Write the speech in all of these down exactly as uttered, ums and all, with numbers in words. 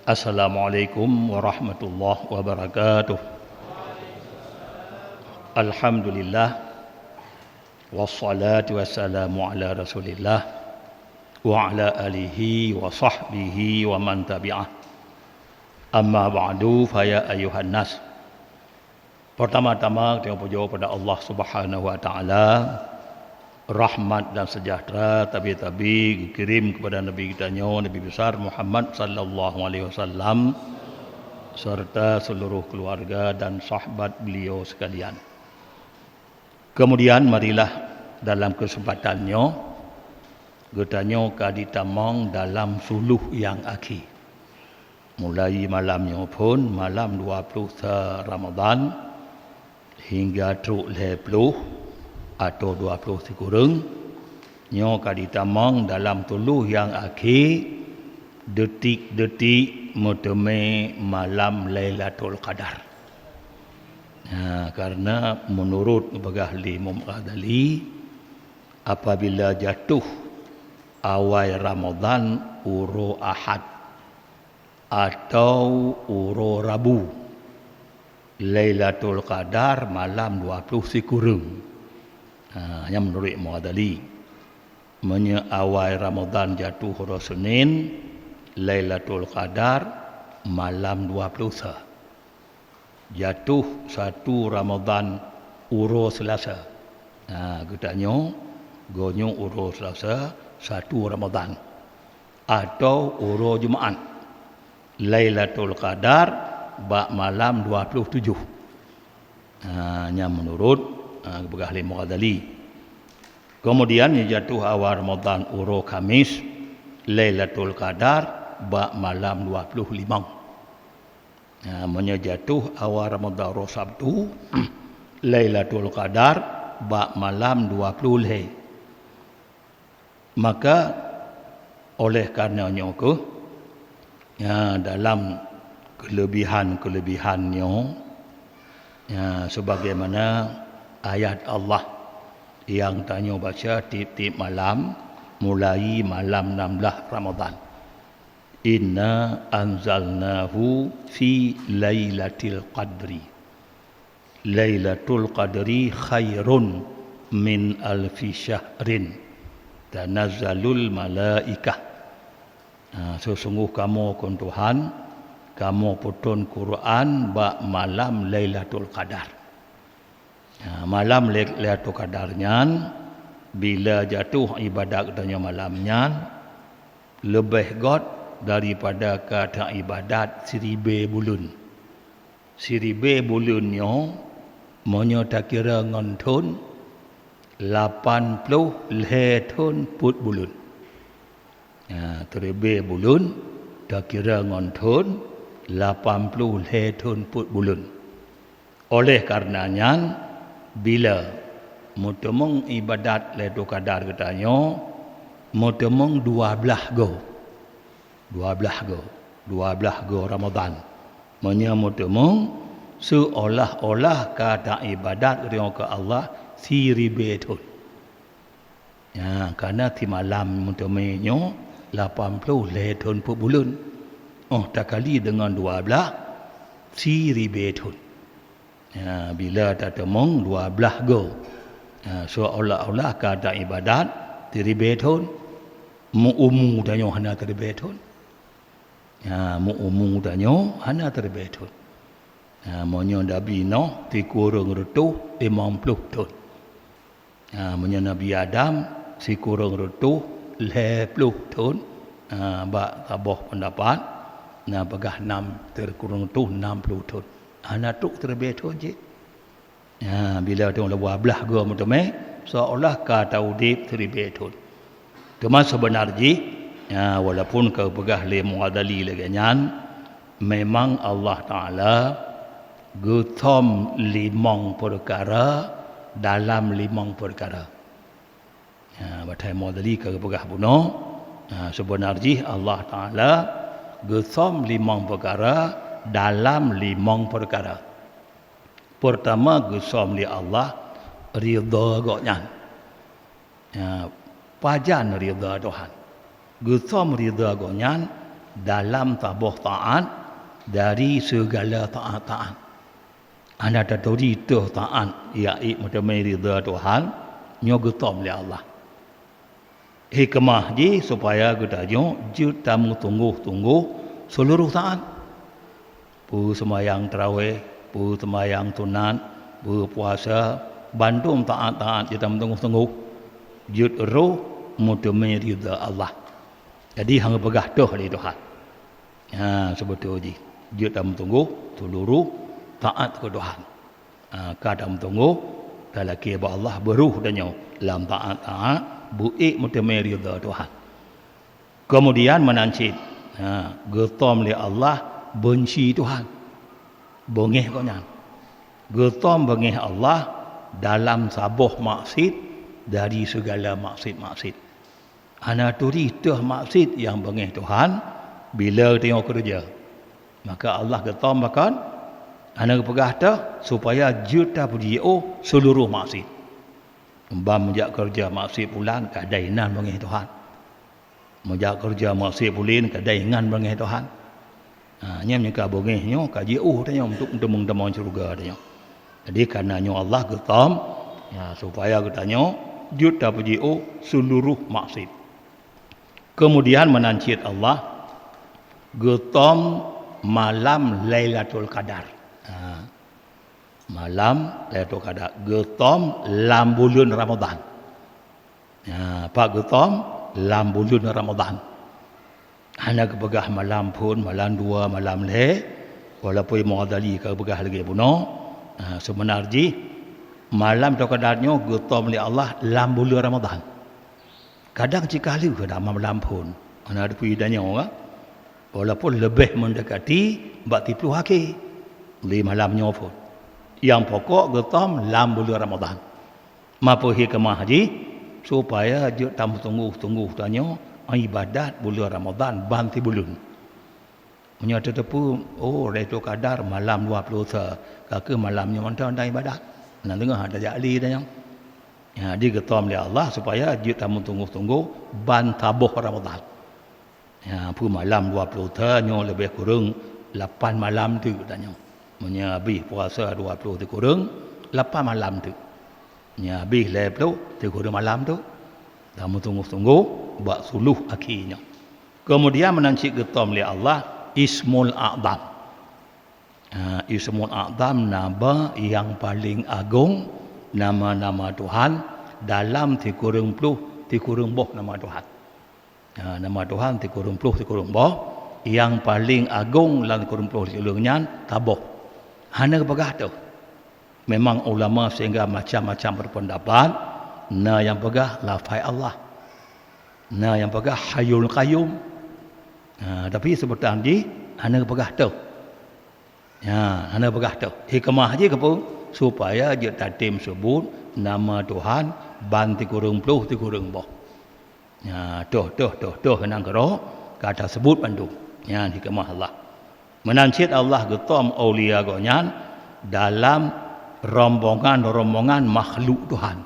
Assalamualaikum warahmatullahi wabarakatuh. Alhamdulillah, wassalatu wassalamu ala Rasulillah wa ala alihi wa sahbihi wa man tabi'ah. Amma ba'du, fa ya ayyuhan nas. Pertama-tama, kita puja pada Allah Subhanahu wa Taala. Rahmat dan sejahtera tabi-tabi geukirém kepada Nabi geutanyoe, Nabi besar Muhammad sallallahu alaihi wasallam, serta seluruh keluarga dan sahabat beliau sekalian. Kemudian, marilah dalam kesempatan nyoe, geutanyoe ka jitamong dalam suluh nyang akhé. Mulai malam nyoe phon, malam dua ploh sa Ramadhan, hingga trok lhèe ploh atau dua ploh sikureueng, nyoe ka jitamong dalam suluh nyang akhé, detik-detik meuteumé malam Lailatul Qadar. Nah, karena menurut geupeugah lé Imam Ghazali, apabila jatuh awai Ramadhan uroe Ahad, atau uroe Rabu, Lailatul Qadar malam dua ploh sikureueng. Ha, nyan menurut Imam Ghazali. Meunyoe awai Ramadhan jatuh uroe Senin, Lailatul Qadar malam dua ploh sa. Jatuh satu Ramadhan uroe Selasa. Ha, geutanyoe, goe nyoe uroe Selasa, satu Ramadhan. Atau uroe Jumaat. Lailatul Qadar bak malam dua ploh tujoh. Ha, nyan menurut, ha, geupeugah lé Imam Ghazali. Kemudian, jatuh awai Ramadhan uroe Khamis, Lailatul Qadar bak malam dua ploh limong. Ha, meunyoe jatuh awai Ramadhan uroe Sabtu, Lailatul Qadar bak malam dua ploh lhèe. Maka, oleh karena nyoe kheueh, ya, dalam kelebihan-kelebihan nyoe, ya, sebagaimana ayat Allah nyang tanyoe baca tiep-tiep malam, mulai malam enam belas Ramadhan. "Inna anzalnahu fi lailatul qadri. Lailatul qadri khairun min alfi syahrin. Tanazzalul malaikah." Ha, sesungguh kamoe, kheun Tuhan, kamoe peutrön Quran bak malam Lailatul Qadar. Ha, malam Lai-, Lailatul Qadar nyan, bila jatuh ibadat geutanyoe malam nyan, leubeh göt daripada ka taibadat siribèe buleuen. Siribèe buleuen nyoe, meunyoe takira ngon thon, lapan ploh lhèe thon peuet buleuen. Ha, siribèe buleuen, takira ngon thon, lapan ploh lhèe thon peuet buleuen. Oleh karena nyan, bila meuteumong ibadat Lailatul Qadar geutanyoe, meuteumong dua blaih goe. Dua blaih goe. Dua blaih goe Ramadhan. Meunyoe meuteumong, seolah-olah ka taibadat geutanyoe keu Allah siribèe thon. Ya, karena simalam meuteumé nyoe lapan ploh lhèe thon peuet buleuen. Oh, takali deungon dua blaih, siribèe thon. Ya, bila tateumong dua blaih goe. Ya, seolah-olah ka taibadat siribèe thon. Meu-umu tanyoe hana siribèe thon. Ya, meu-umu tanyoe hana siribèe thon. Ya, meunyoe Nabi Nuh sikureueng reutôh limong ploh thon. Ha, meunyoe Nabi Adam sikureueng reutôh lhèe ploh thon, ha, bak saboh peundapat, na peugah nam, sikureueng reutôh nam ploh thon. Hana trok siribèe thon cit. Ha, bila teuma dua blaih goe meuteumé, seolah ka taudép siribèe thon. Teuma seubeuna jih, ha, walaupun ka geupeugah lé Mughazali lagèe nyan, memang Allah Taala geusom limong peukara dalam limong peukara. Ha, batai Mughazali ka geupeugah bunoe, ha, seubeuna jih Allah Taala geusom limong peukara dalam limong peukara. Peurtama geusom lé Allah ridha Gobnyan. Ya, pajan ridha Tuhan? Geusom ridha Gobnyan dalam saboh taát dari sigala taát-taát. Hana taturi toh taát nyang ék meuteumé ridha Tuhan, nyoe geusom lé Allah. Hikmah jih supaya geutanyoe jeuet tameutunggoh-tunggoh seuluroh taát. Peue seumayang tarawéh, peue seumayang sunat, peue puasa, bandum taát-taát jeuet tameutunggoh-tunggoh, jeuet roh meuteumé ridha Allah. Jadi, hana geupeugah toh lé Tuhan. Ha, seubeutôi jih, jeuet tameutunggoh seuluroh taát keu Tuhan. Ha, ka tameutunggoh, talakée bak Allah, beuroh tanyoe lam taát-taát, beuék meuteumé ridha Tuhan. Keumudian meunan cit, ha, geusom lé Allah beunci Tuhan, beungéh Gobnyan. Geusom beungéh Allah dalam saboh maksiet dari sigala maksiet-maksiet. Hana turi toh maksiet nyang beungéh Tuhan bila tanyoe keureuja. Maka Allah geusom pakon, hana geupeugah toh supaya jeuet tapeujiôh seuluroh maksiet. Ban meujak keureuja maksiet pulan, kadang inan beungéh Tuhan. Meujak keureuja maksiet pulan, kadang inan beungéh Tuhan. Ha, nyan meunyoe ka beungéh nyoe, ka jiôh tanyoe untuk teumong-teumong syeuruga tanyoe. Jadi, kareuna nyoe Allah geusom, ya, supaya geutanyoe jeuet tapeujiôh seuluroh maksiet. Keumudian meunan cit Allah geusom malam Lailatul Qadar. Ha, malam Lailatul Qadar geusom lam buleuen Ramadhan. Ya, pat geusom? Lam buleuen Ramadhan. Hana geupeugah malam phon, malam dua, malam lhée, walaupun Imam Ghazali ka geupeugah lagée bunoe. Ha, seubeuna jih, malam Lailatul Qadar nyoe geusom lé Allah lam buleuen Ramadhan. Kadang cit ka lheueh dah malam phon, hana teupeu tanyoe ka. Walaupun leubeh meundekati bak siplôh akhé lé malam nyoe phon. Nyang pokok geusom lam buleuen Ramadhan. Mapeue hikmah jih? Supaya jeuet tameutunggoh-tunggoh tanyoe iébadat buleuen Ramadhan ban sibuleuen. Meunyoe tateupeue, oh, Lailatul Qadar malam dua ploh sa, ka kheueh malam nyoe mantong dah iébadat. Nyang teungoh tajak li tanyoe. Ya, digeusom lé Allah supaya jeuet tameutunggoh-tunggoh ban saboh Ramadhan. Ya, peue malam dua ploh sa nyoe leubeh kureueng lapan malam teuk tanyoe. Meunyoe habéh puasa dua ploh sikureueng, lapan malam teuk. Nyoe habéh lhée ploh sikureueng malam teuk. Tameutunggoh-tunggoh bak siplôh akhé nyoe. Keumudian meunan cit geusom lé Allah Ismul A'zam. Ha, Ismul A'zam nama nyang paleng agong, nama-nama Tuhan dalam sikureueng ploh sikureueng boh nama Tuhan. Ha, nama Tuhan sikureueng ploh sikureueng boh, nyang paleng agong lam sikureueng ploh sikureueng nyan saboh. Hana geupeugah toh. Memang ulama sehingga macam-macam berpendapat, na nyang peugah lafai Allah, na nyang peugah Hayyul Qayyum. Ha, tapi seubeutan jih hana geupeugah toh. Ya, hana peugah toh. Hikmah jih keupeue? Supaya jeuet tatem seubut nama Tuhan ban sikureueng ploh sikureueng boh. Ya, toh, toh, toh, toh nyang keudroe ka taseubut bandum. Nyan hikmah Allah. Meunan cit Allah geusom aulia Gobnyan dalam rombongan-rombongan makhluk Tuhan.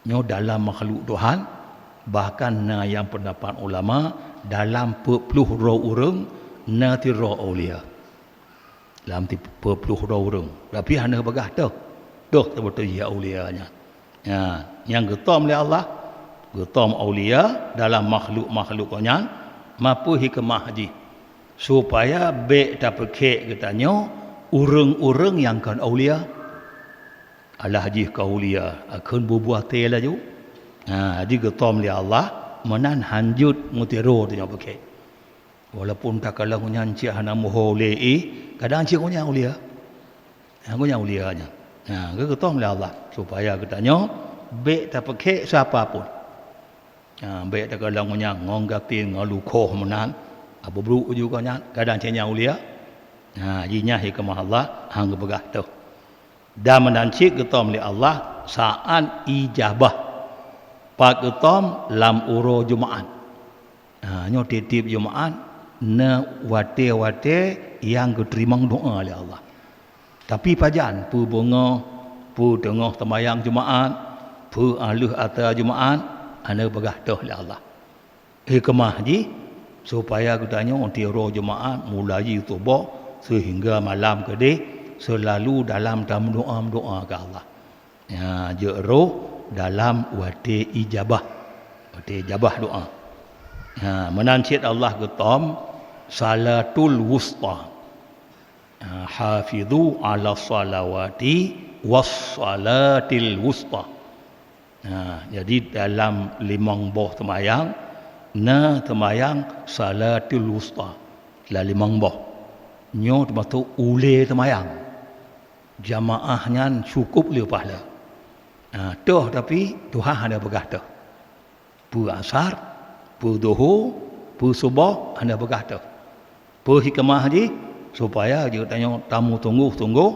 Nyoe dalam makhluk Tuhan, bahkan na nyang peundapat ulama dalam peuet ploh droe ureuëng na sidroe aulia. Lam ti-, peuet ploh droe ureuëng, tapi hana peugah toh, toh teubeutôi jih aulia nyan. Nya, nyang geusom lé Allah, geusom aulia dalam makhluk-makhluk Gobnyan, mapeue hikmah jih? Supaya bék tapeukhek geutanyoe ureuëng-ureuëng nyang kon aulia. Alah jih ka aulia, akheun bubuah tée laju. Ha, jigeusom lé Allah, meunan hanjeuet meuteuro tanyoe peukhek. Walaupun takalon nyan cit hana meuho lé, eh, kadang cit ngon nyan aulia. Ha, ngon nyan aulia nyan. Ha, geugeusom lé Allah supaya geutanyoe bék tapeukhek sapa pun. Ha, bék takalon ngon nyan, ngon gatin, ngon lukhoh meunan. Apa brok ju ka nyan, kadang cit nyan aulia. Ha, jih nyan hikmah Allah, han geupeugah toh. Dan meunan cit geusom lé Allah saát ijabah. Pat geusom lam uroe Jumaat. Ha, nyoe tieb-tieb Jumaat na watée-watée nyang geuteurimong doá lé Allah. Tapi pajan peubeungoh, Peue teungoh teumayang Jumaat, peue aleuh atra Jumaat, hana peugah toh lé Allah. Hikmah jih, supaya geutanyoe tiroe Jumaat mulai suboh seuhingga malam keudeh seulalu dalam tameudoa-meudoa keu Allah. Ya, jeuet roh dalam watée ijabah. Watée ijabah doa. Ya, meunan cit Allah geutom salatul wusta. Ha, hafizu ala salawati was salatil wusta. Ha, jadi dalam limong boh teumayang, na teumayang salatul wusta. Dalam limong boh. Nyoe teumasok ulée teumayang. Jamaah nyan cukup le pahala. Ha, toh tapi Tuhan hana peugah toh. Peue asar, peue duhô, peue suboh, hana peugah toh. Peue hikmah jih? Supaya geutanyoe tameutunggôh-tunggôh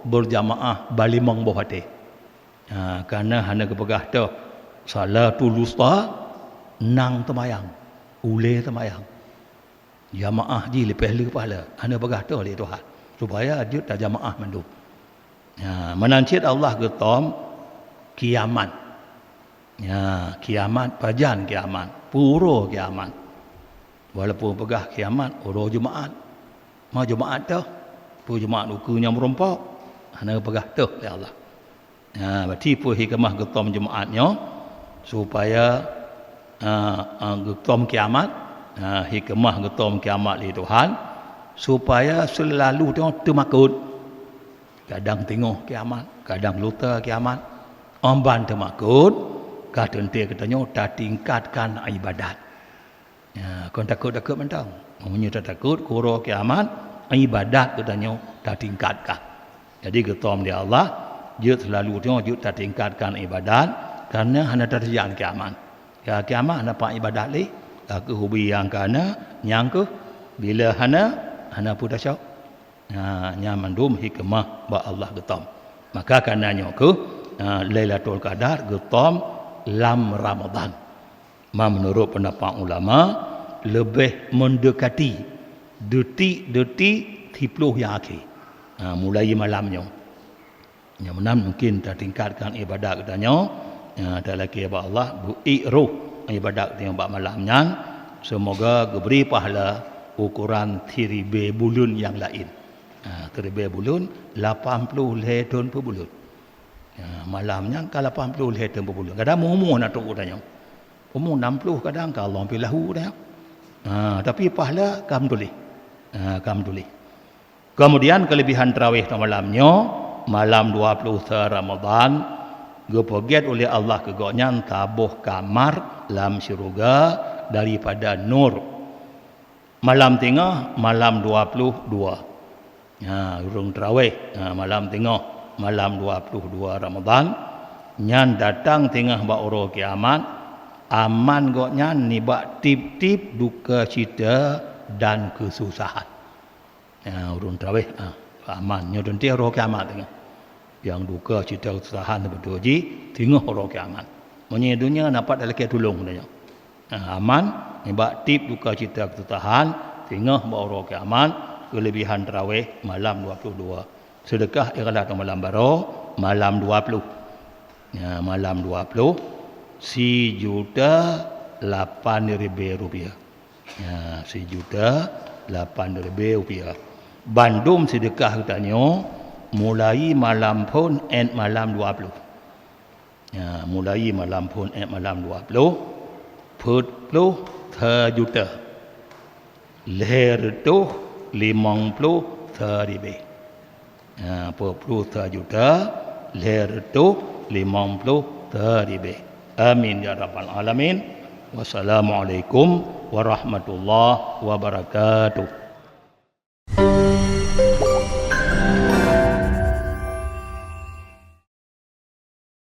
beujamaah balimong boh watée. Ha, kareuna hana geupeugah toh salatul wusta, nang teumayang, ulée teumayang. Jamaah jih leupeh le pahala, hana peugah toh lé Tuhan, supaya jeuet tajamaah mandum. Ya, meunan cit Allah geutom kiamat. Ya, kiamat, pajan kiamat, peue uroe kiamat. Walaupun peugah kiamat uroe Jumaat. Ma Jumaat toh, peue Jumaat ukeue nyang meurumpok, hana peugah toh lé Allah. Ha, berarti peue hikmah geutom Jumaat nyoe? Supaya, ha, ha, geutom kiamat. Ha, hikmah geutom kiamat lé Tuhan, supaya seulalu teumakot. Kadang teungoh kiamat, kadang luta kiamat. Amban teumakot, ka teuntée geutanyoe tatingkatkan ibadat. Ya, kon takot-takot mantong. Meunyoe tatakot, keu uroe kiamat, ibadat geutanyoe tatingkatkan. Jadi geutom lé Allah, jeuet seulalu nyoe jeuet tatingkatkan ibadat, kareuna hana tateujak kiamat. Ya, kiamat hana pat ibadat lé, ka keuh ubé nyang ka na, nyang keuh bila hana, hana peue tasok. Ha, nyan mandum hikmah bak Allah geutom. Maka kareuna nyoe keuh, ha, Lailatul Qadar geutom lam Ramadhan. Ma meunurot peundapat ulama, leubeh meundekati detik-detik siplôh nyang akhé. Ha, mulai malam nyoe. Nyang meunan mungkin tatingkatkan ibadat geutanyoe, ya, talakée bak Allah, beuék roh ibadat geutanyoe bak malam nyan. Seumoga geubri pahala ukoran siribée buleuen nyang laén. Ha, siribée buleuen, lapan ploh lhée thon peubuleuen. Ya, malam nyan ka lapan ploh lhée thon peubuleuen. Kadang meu-umu na trok geutanyoe. Umu nam ploh kadang ka lom pih lahu dah. Ha, tapi pahala ka meutuléh. Ha, ka meutuléh. Keumudian keulebihan tarawih nyoe malam nyoe, malam dua ploh sa Ramadhan, geupeugét uleh Allah keu gobnyan saboh kamar lam syeuruga daripada nur. Malam teungoh, malam dua ploh dua. Ha, ureuëng tarawih, ha, malam teungoh, malam dua ploh dua Ramadhan, nyan datang teungoh bak uroe kiamat, aman gobnyan nibak tieb-tieb dukacita dan keususahan. Ya, ureuëng tarawih, ha, aman. Nyoe teuntée uroe kiamat teungoh. Nyang dukacita keususahan seubeutôi jih teungoh uroe kiamat. Meunyoe donya na pat talakée tulông donya. Ha, aman nibak tieb dukacita keususahan teungoh bak uroe kiamat, keulebihan tarawih malam dua ploh dua. Seudeukah ikhlas malam baroe malam dua ploh. Ya, malam dua ploh, sijuta lapan ribée rupiah. Ya, sijuta lapan ribée rupiah. Bandum seudeukah geutanyoe mulai malam phon 'et malam dua ploh. Ya, mulai malam phon 'et malam dua ploh, peuet ploh sa juta, lhée reutôh limong ploh sa ribée. Ha, peuet ploh sa juta, lhée reutôh limong ploh sa ribée. Amin ya rabbal alamin. Wassalamualaikum warahmatullahi wabarakatuh.